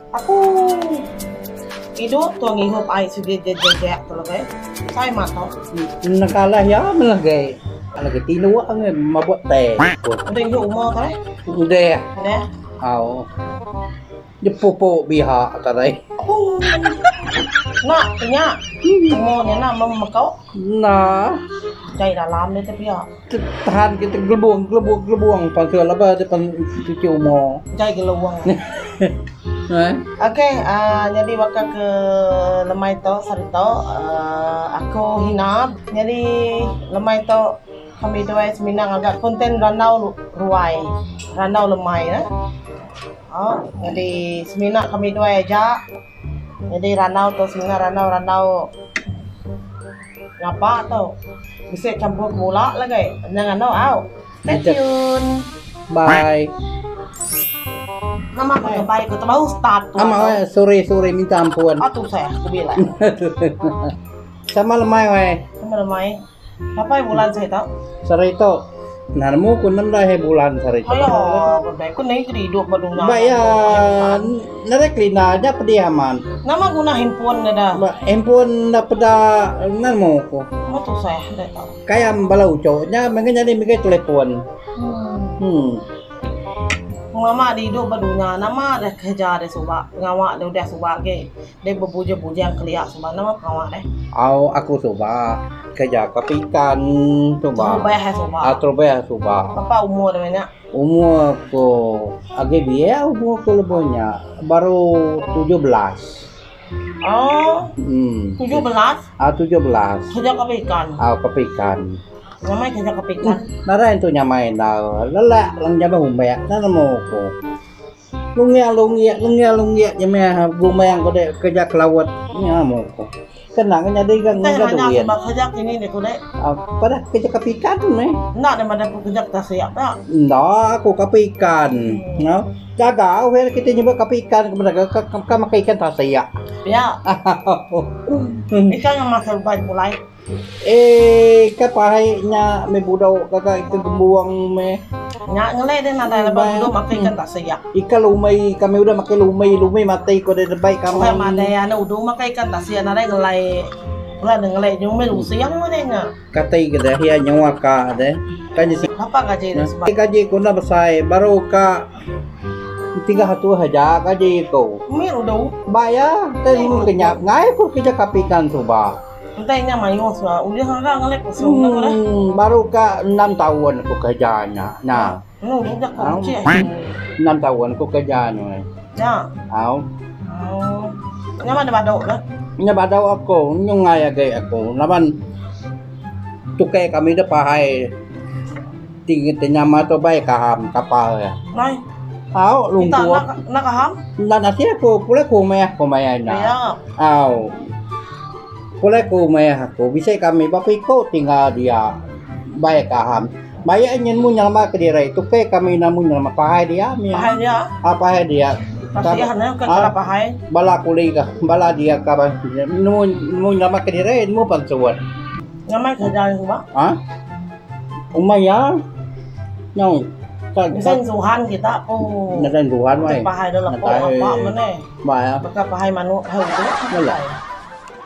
Aku idup tu ngihup ai sigi jejek tu lebih. Sai mata. Nekalah ya melah gai. Lagi tinduk ngai mabuk teh. Udah ngihup umur tu eh? Udah. Udah. Au. Jepupuk biha tadi. Oh. Nak nya umur nya nak memekau. Nah. Jai dalam dia tapi ya. Tahan kita gelebung gelebung gelebung pasal apa depan cuci umur. Jai gelewang. Eh? Okey, uh, jadi baka ke lemai tu sehari tu uh, aku Hina. Jadi lemai tu kami duai semina ngaga konten randau ruai, randau lemai ne. Oh, jadi semina kami duai aja. Jadi randau tu semina randau-randau ngapa tu. Bisi campur bula lagi. Nya nganu au. Stay tune. Bye. Nama aku ke bye ku baru start tu. Ama eh, sorry sorry minta ampun. Ah tu saya aku bilang. Sama lemai weh. Sama lemai. Sampai bulan saya tu. Sehari tu. Nah, nemu ku nem dah bulan sehari tu. Ayo, baik ku ni kena hidup berduna. Baik ya, nare kelina aja pedih aman. Nama guna handphone dah dah. Ba, handphone dah peda nemu ku. Mau tu saya dah tahu. Kaya bala ucok nya mengah nyadi mega telefon. Hmm. Hmm. Pengelama di hidup ba dunya nama deh kerja deh suba pengawa deh udah suba agi deh bebujang-bujang kelia suba nama pengawa deh. Au aku suba kerja kapi ikan suba. Terubah hai suba. Ah terubah suba. Berapa umur deh nya? Umur aku agi biak umur aku lebuh nya baru 17. Oh. Hmm. 17? Ah 17. Kerja kapi ikan. Ah kapi ikan. Nyamai kerja kapi ikan. Nadai entu nyamai endar. Lelak lang jamah umek enda nemu ku. Lungia lungia lungia lungia jamah bumang ku dek kerja ke laut nya mu ku. Kena ke nyadi ga Utai ngaga nanya duit. sebab kerja kini dek ku dek. Ah padah kerja kapi ikan meh. Enda deh madah ku kerja ke tasik pia. Enda aku kapi ikan. No. Gaga weh kita nyebut kapi ikan ke meda ka ka makai ikan tasik. Pia. Ikan yang makai ubat pulai. Eh ka pahai nya meh budau gaga ikan gembuang meh. Nya ngelai deh nadai laban udah makai ikan tasik. Ikan lumai kami udah makai lumai lumai mati ko deh debai kami. Bukai madai anu udu makai ikan tasik nadai ngelai. Ngelai deh ngelai nyung meh lusing meh deh nya. Kati ke deh iya nyawa ka deh. Kan ji Berapa gaji deh sebab. Gaji ku enda besai baru ka tiga ratus aja gaji ku. Mih udu. Ba iya tai nemu kenyap ngai ku kerja kapikan suba. Entai nya mayuh suba ulih ngaga ngelai kusung ne ku deh. Hmm baru ka enam taun ku kerja nya. Nah. Enu udu jaku chih. Enam taun ku kerja nya. Nya. Au. Oh. Nya mah badu lah. Nya badu aku nyungai agi aku laban tukei kami deh pahai ti nyama tu bai kaham kapal iya. Nai. Au Kita lungkup. enda enda kaham? Enda nasih aku pulai ku meh aku maya nya. Iya. Au. Pulai ku meh aku bisi kami berapa iko tinggal dia bai kaham. Bayak nyin mu nyelama kediri tukei kami namu nyelama pahai dia mih. Pahai dia. Ah pahai dia. Kasihan eh bukan kala pahai. Bala kuli ka bala dia ka nemu nemu nyelama kediri nemu pansut. Nyamai kerja nya suba. Ha? Umai iya. Nyau. Bisi suhan kita ko. Nadai suhan wai. Pahai da lepo apa mene. Ba. Baka pahai manuk pahai uduk. Nadai.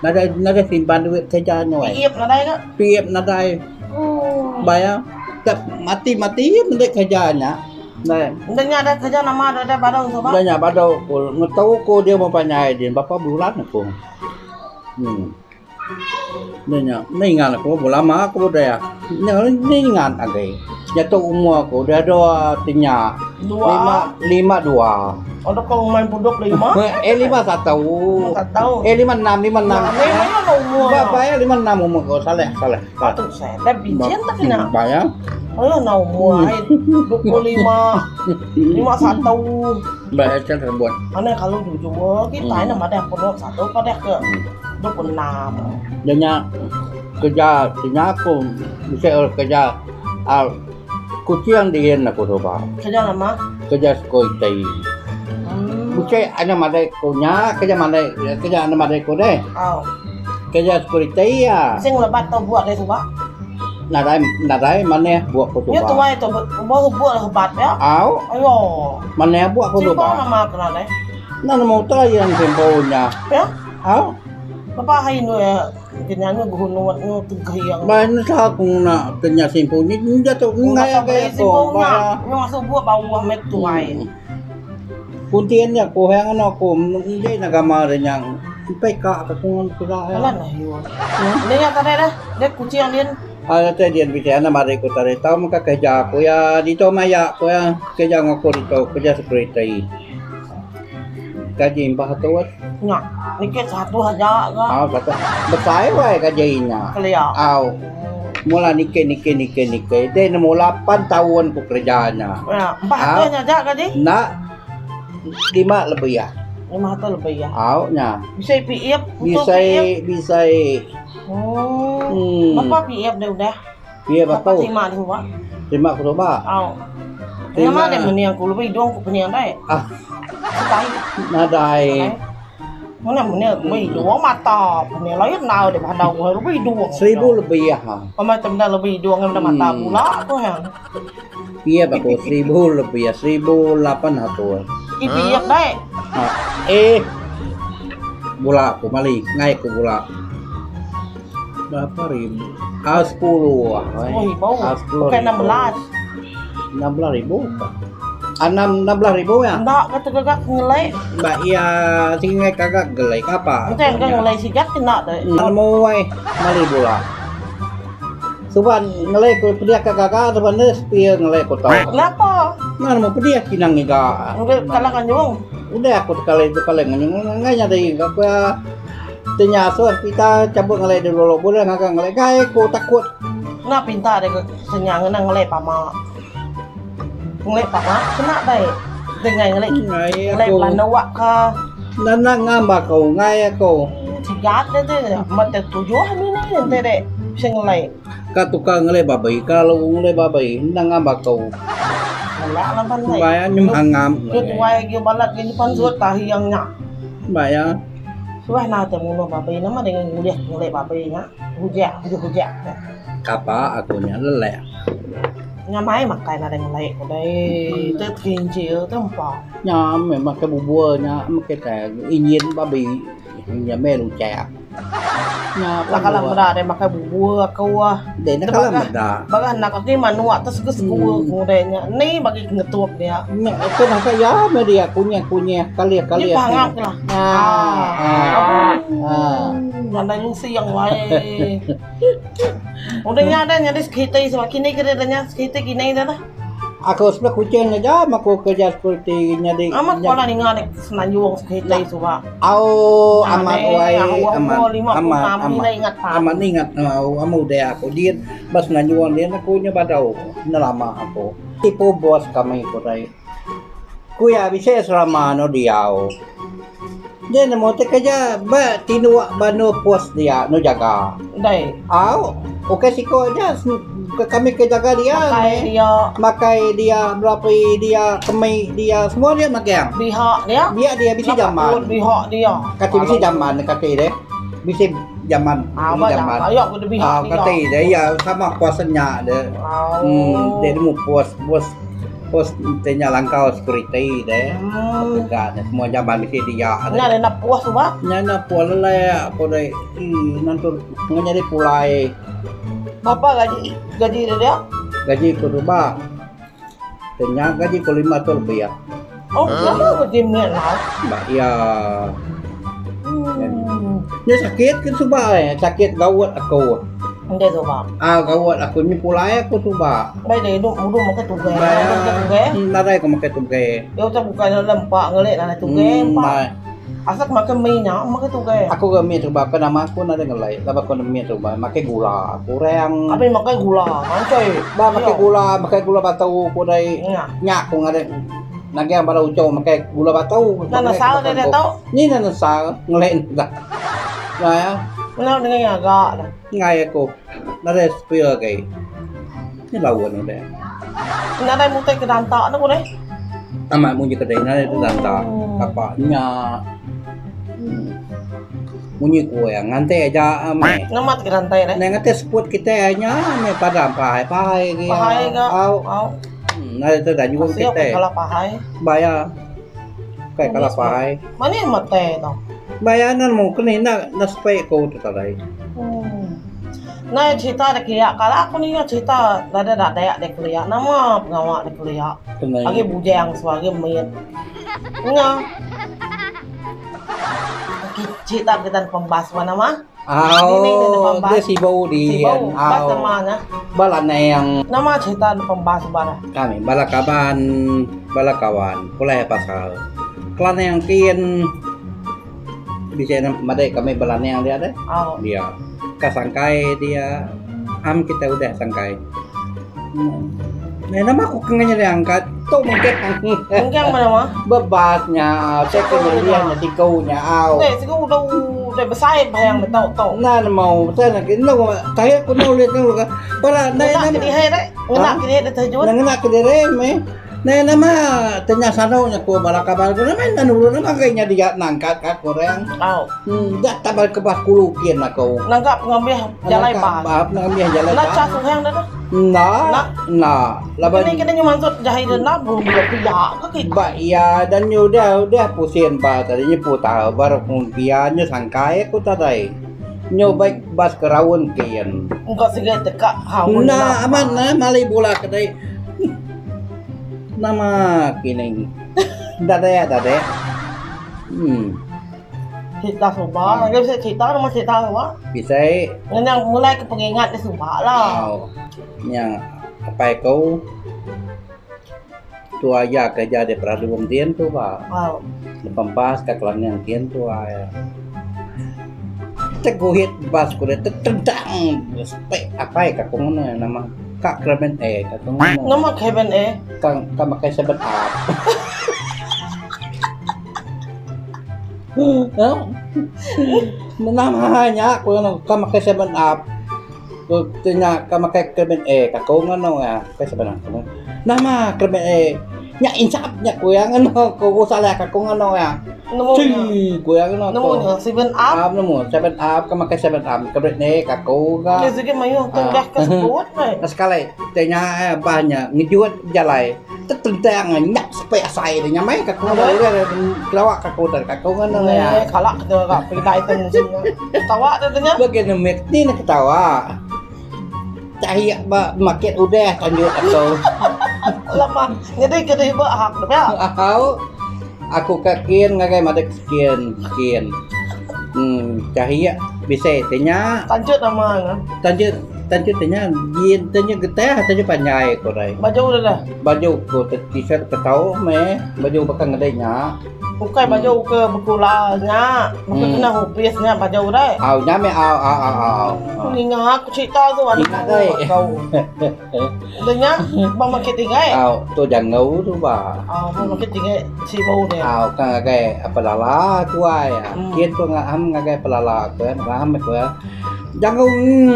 Nadai nadai simpan duit kerja nya wai. PF nadai ka? PF nadai. Ba iya. Tap mati mati mende kerja nya. Nadai. Enda nya ada kerja nama ada badau suba. Enda nya badau ku ngetu ku dia mempanjai din berapa bulan aku. Hmm. Enda nya enda ingat aku berapa lama aku udah. Nya enda ingat agi. Diatu umur aku udah dua tinya. Dua. Lima lima dua. Ada kau main puduk lima? Eh 51. 51. Eh 56 56. Nah, lima umur. Ba ba ya 56 umur kau salah salah. Patut saya. Dah bijian tak kena. Ba ya. Alah na umur ai 25. 51. Ba ya kan terbun. Ane kalau jujur kita ini madah puduk satu pada ke 26. Dia nya kerja nya aku bisa kerja uh, kucing diin aku suba. Kerja lama? Kerja security. Hmm. Bukai ana madai ku nya kerja madai kerja ana madai ku deh. Oh. Kerja security ya. Sing lebat tau buat deh suba. Nadai nadai maneh buat ku suba. Nya tuai tu baru buat hebat ya. Au. Ayo. Maneh buat ku Simpan suba. nama kena deh. Enda nemu utai iya ngempu nya. Pia? Au. Lepa hari endur iya kenya nyu behunut nyu tegayang. Ba enda salah ku ngena kenya simpu nya diatu enggai agi aku. Ba nyu ngasuh bup bauh meh tuai. Kuntin nya ku hang anu aku enggai nya gambar nya empai ka ka ku ngan peda iya. Alah nah yu. Enda nya tadi dah. Dia kuching din. Ai datai din bisi anak mari ku tadi tau mega kerja ku iya ditu maya ku iya kerja enggau aku ditu kerja security. Gaji empat ratus. Nya niki seratus aja ga. Au seratus. Besai wai gaji nya. Kelia. Au. Mula niki niki niki niki deh nemu lapan taun ku kerja nya. Ya, 400 nya aja gaji? Enda. Lima lebih ah. 500 lebih ah. Au nya. Bisi PF, putus Bisi PF. bisi. Oh. Hmm. Berapa PF dia udah? PF Berapa aku. terima dia suba? Terima aku suba. Au. Terima. Nama dia meniang ku lebih hidung ku peniang dai. Ah. Setai. Nadai. Mana meniang lebih hidung mata peniang lain nau dia pandau ku lebih hidung. Seribu lebih ah. Pama macam dah lebih hidung ngan mata pula ku hang. PF aku seribu lebih ah, 1800. EPF dai. Ha. Eh. Bula aku mali, ngai aku bula. Berapa ribu? Ah, 10 ah. 10 ribu. Ah, 10 Bukan ribu. 16. 16 ribu. Ah, 16 ribu ya? Enda kata gagak ngelai. Ba iya singai kagak gelai kapa. Entah enggak ngelai sigat kena deh. Nemu ai mali bula. Suba ngelai ku pediah ka gaga suba ne sepia ngelai ku tau. Kenapa? Nah nemu pediah kinang ngiga. Udah kalah nganjung. Udah aku tekali tekali nganjung ngai nyadi ka ku iya. Ti nya asuh kita cabut ngelai dulu bulih ngaga ngelai gai ku takut. Enda pinta deh senya ngena ngelai pama. Ngelai pama kena deh. Deh ngai ngelai ngelai belanda wak ka. Enda enda ngam ba aku ngai aku. Sigat deh tu amat deh tujuh ni ni enti deh bisi ngelai. Ka tukar ngelai babi ka lalu ngelai babi enda ngam ba aku. Ngelak laban deh. Bayar nyemah ngam. Tuai agi balat agi pansut tahi yang nya. Bayar. Suah enda te munuh babi nama dengan ngulih ngelek babi nya hujak hujak hujak te. Kapa aku nya lelek. Nyamai makai nadai ngelek ko deh te terinjil te empa. Nya meh makai bubur nya meh kitai injin babi nya meh lucak. Nya kala meda deh makai bubur aku ah. Deh enda kala meda. Bagah anak aku ti manuk te segu segu ku deh nya ni bagi ngetup dia. Nya ke nangka iya meh dia kunyih kunyih kalih kalih. Nya pangap ke lah. Haa. Nadai lusing wai. Udah nya dah nyadi security sebab kini ke dia nya security kini dah lah. Aku sebelah kuching aja meh aku kerja security nyadi. Amat kala ninga nek Semenanjung security suba. Au amat wai amat amat amat amat ningat au amu deh aku din ba Semenanjung din aku nya badau enda lama aku. Tipu bos kami ku dai. Ku iya bisi asrama anu diau. Dia nemu ti kerja ba tinduk ba anu pos dia anu jaga. Dai. Au ukai siko aja kami ke jaga dia Makai dia. Makai dia berapi dia kemi dia semua dia magang. Bihak dia. Biak dia bisi jaman. Bihak dia. Kati bisi jaman kati deh. Bisi jaman. Ah, bisi jaman. Ayo ku bihak ah, dia. Kati deh ya sama kuasa nya deh. Oh. Dia nemu pos bos Pos enti nya langkau security deh. Pega nya semua jaman bisi dia deh. Nya enda puas suba. Nya enda puas lelek aku deh. Eee nentu ngan nyadi pulai. Berapa gaji gaji dia dia? Gaji ku suba. Ti nya gaji ku 500 lebih. Oh, lama gaji mit lah. Ba iya. Nya sakit ke suba eh, sakit gaut aku. Enda suba. Ah gaut aku nya pulai aku suba. Bai deh idup mudu makai tuge. Makai tuge. Nadai aku makai tuge. Yo tak bukai dalam empa ngelik nadai tuge empa. Asal aku makai mi nya makai tuge. Aku ga mi suba ke nama aku nadai ngelai laban aku mi suba makai gula kurang. Abi makai gula mancai. Ba makai gula makai gula batu ku dai. Nya aku ngagai Nagang bala uchu makai gula batu. Nah nesal dia diatu. Ni nah nesal ngelek enda. Nah ya. Mena dengan ngaga dah. Ngai aku. Nadai sepia agi. Ni laun udah. Nadai mutai ke danta ne boleh. Amat munyi kedai nadai ke danta. Kapa nya. Munyi ku iya nganti aja meh. Nama ti ke danta deh. Nganti seput kitai nya meh padam pahai pahai agi. Pahai ga. Au. Nadai tu dah nyuruh Kasih kitai. aku kalah pahai. Bayar. Kai kala pahai. Manih mete tu. Ba iya nemu ke ni enda enda sepi ku tu tadi. Nai cerita da kelia kala aku ninga cerita nadai dadak da kelia nama pengawa da kelia. Agi bujang suba agi mit. Ninga cerita kita pembas nama. Au dia sibu di au bala neng. Nama cerita pembas suba. Kami bala kaban bala kawan pulai pasal kelanang kin. Bisi madai kami belaning dia deh. Dia ka sangkai dia am kita udah sangkai. Neh nama aku ke nyadi angkat tu mungkin Mungkin mana mah? Bebas nya te ke nyeliah nya siku nya au. Te siku udah udah besai bayang beto tu. Nah nemu te nak inu tahi aku nu ulih nu para nai nama. Ngena kediri deh. Ngena kediri deh terjun. Ngena kediri meh. Neh nama tenya sanu nya ku bala kaban ku nama enda nulung nama kai nya dia nangkat ka kurang. Au. Enda tabal ke bah kulu kin aku. Nangka pengambih jalai bah. Pengambih jalai bah. Enda cas orang dah tu. Enda. Enda. Laban. Kini kini nyu mansut jahi dah enda bulu bulu pia ke kita. Ba iya dan nyu udah udah pusin ba tadi nyu putar baru pun pia nyu sangkai aku tadai. Nyu baik bas ke raun kin. Engka siga teka haun. Enda amat nah mali bula kedai. Nama kini dade dade. Hmm. Cerita suba, lagi bisa cerita nama cerita suba. Bisa. Ngenyang mulai ke pengingat dia suba lah. Oh. Yang apai kau tu aja kerja di Peradung din tu ba. Oh. Lepempas ka Kelangeng din tu ai. Teguhit bas ku dia tetendang sepik apai ka ku ngena nama. Ka Clement A ka ku ngena. Nama Clement A? Ka ka makai 7 up. Nama nya ku ngena ka makai 7 up. Ti nya ka makai Clement A ka ku ngena iya makai 7 up. Nama Clement A nya insap nya ku iya ngena ku salah ka ku ngena iya. Nemu Cii nya. ku iya ngena Nemu ku. nya 7 up. Up nemu 7 up ka makai 7 up Clement A ka ku ga. Dia sigi mayuh tu udah ke sebut meh. Sekali ti nya bah nya ngejut bejalai tetentang nyak sepi asai nya meh ka ku kelawa ka ku ka ku ngena iya. Eh kala ke ga pidai tu musim nya. Ketawa tu nya. Bagi ne mit ni ne ketawa. Tahi ba market udah tanjut aku. Lama nyadi ke dih ba hak tu pia. Au. Aku ka kin ngagai madek skin skin. Em tahi bisi ti nya. Tanjut nama ne. Tanjut tanjut ti nya jean ti nya getah tanjut panjai ku dai. Baju deh dah. Baju ku t-shirt ke tau meh baju baka ngedai nya. Ukai baju ke bekula nya, baka kena hupis nya baju deh. Au nya meh au au au au. Ninga aku cerita tu anu kau. Dah nya ba market tinggai. Au tu jangau tu ba. Au ba market tinggai sibu dia. Au ka ngagai pelala tuai. Kin tu ngam ngagai pelala ku ngam ku. Jangau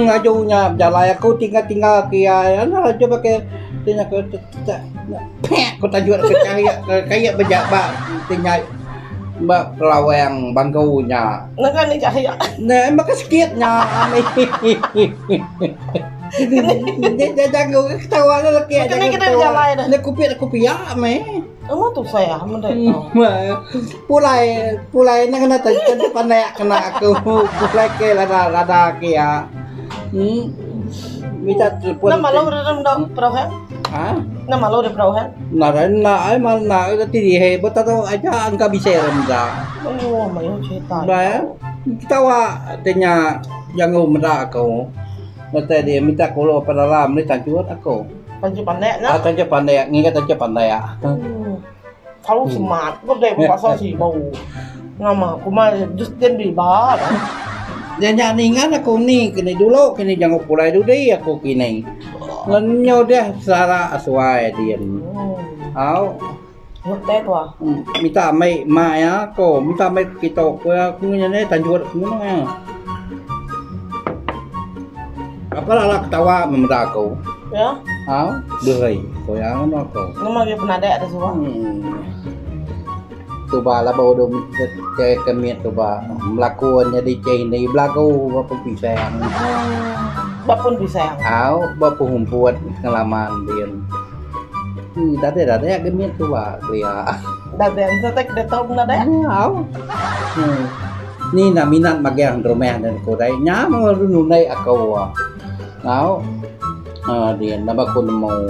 laju nya bejalai aku tinggal tinggal ke iya anu laju pakai ti nya ku. Pek ku tajuk ke kayak kayak beja ba ti nya ba kelawang bangku nya. Nengah ni jahia. Ne maka sikit nya ami. Dia jago ketawa lah laki Kena kena bejalai dah. Ne kupit aku pia meh. Amat tu saya mendek tau. Pulai pulai ne kena tentu pandai kena aku pulai ke lada lada ke ya. Hmm. Minta telefon. Nama lo dalam dak perahu? Ha? Nama lo di perahu? Nadai enda ai mal enda ti dihe betato aja engka bisi remda. Oh, mayuh cerita. Ba ketawa ti nya jangu meda aku. Datai dia minta kulo pedalam ni tanjut aku. Tanjut pandek nya. Ah tanjut pandek ngiga tanjut pandek. Hmm. Kalu smart ko deh pasal sibau. Nama kuma Justin Bieber. Nya nya ninga aku ni kini dulu kini jangu pulai dudi aku kini. Lenyau deh sara asuai din. Au. Ngete tua. Minta amai ma iya ko, minta amai kita ko aku nya ne tanjut aku ngono iya. Apa lala ketawa meda aku. Ya. Au, dehei ko iya ngono aku. Nama agi penadek tu suba. Hmm. Suba laba udah ke ke mit suba melakun nyadi cei indi belagu ba pun pisang. Hmm. Ba pun pisang. Au, ba pun humput pengalaman din. Nadai nadai agi mit suba kelia. Nadai enda tai ke diatu pun nadai. Au. Ni enda minat magang rumah ne ku dai nya meh nundai aku. Au. Aa din nama ku nemu.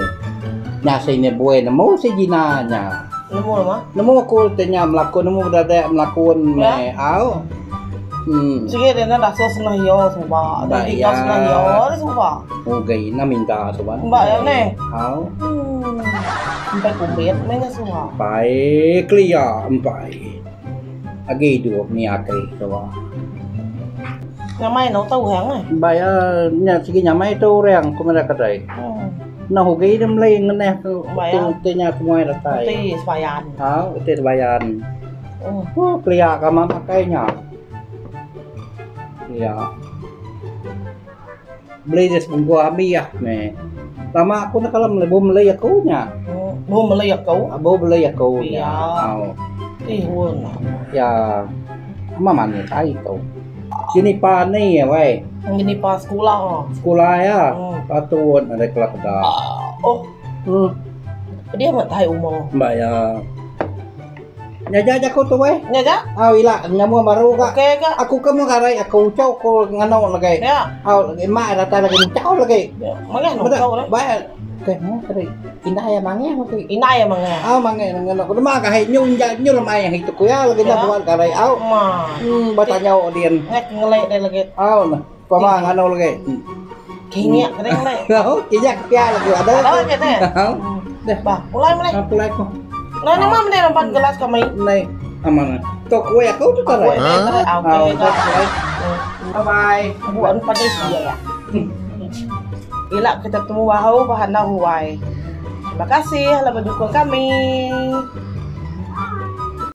Nya sine buai nemu si jina nya. Nemu nama? Nemu aku ti nya melakun nemu bedadak melakun meh au. Emm. Sigi deh enda dasuh senah iyo suba. Ba Deh iya. senah iyo deh suba. Ugai enda minta suba. Ba iya neh. Au. Emm. Empai kumbit meh nya suba. Empai kelia empai. Agi idup ni ati suba. Nyamai enda utai urang eh. Ba iya nya sigi nyamai tu urang ku meda kedai. Enda ugi deh meli ngeneh tu ti nya temuai datai. Uti sebayan. Au uti sebayan. Oh kelia ka amat makai nya. Kelia. Beli deh sebungkus abi ah meh. Lama aku enda kala meli bu meli aku nya. Bu meli aku. Bu beli aku nya. Au. Tihun. Ya. Amat manis ai tu. Jenipa ni weh. Jenipa sekula. Sekula iya. Patut nadai kala peda. Oh. Hmm. Pedih amat tahai umur. Ba iya. Nya aja jaku tu weh. Nya aja? Au ila nyambung baru ga. Okey ga. Aku ke mung arai aku uchu ku nganu lagi. Ya. Au lagi mak datai lagi muchau lagi. Ya. Mangah nu uchu deh. Ba okey meh tadi. Indai iya mangah mesti. Indai iya mangah. Au mangah nganu ku nema ga hai nyu nja nyu lemai hari tu ku iya lagi enda buat garai au. Ma. Hmm ba tanyau din. Ngai ngelek deh lagi. Au nah. Pama nganu lagi. Kinyak kering lagi. Au, kinyak pia lagi ada. Ada lagi deh. Au. Deh. Bah, pulai mulai. Ah, pulai ko. Nah, nama mendai nampan gelas kami. Nai, aman. Tok kue aku tu tarai. Kue tarai. Ah, okey. Bye bye. Buan pada sia ya. Ila kita temu bahu bahana huai. Terima kasih telah mendukung kami.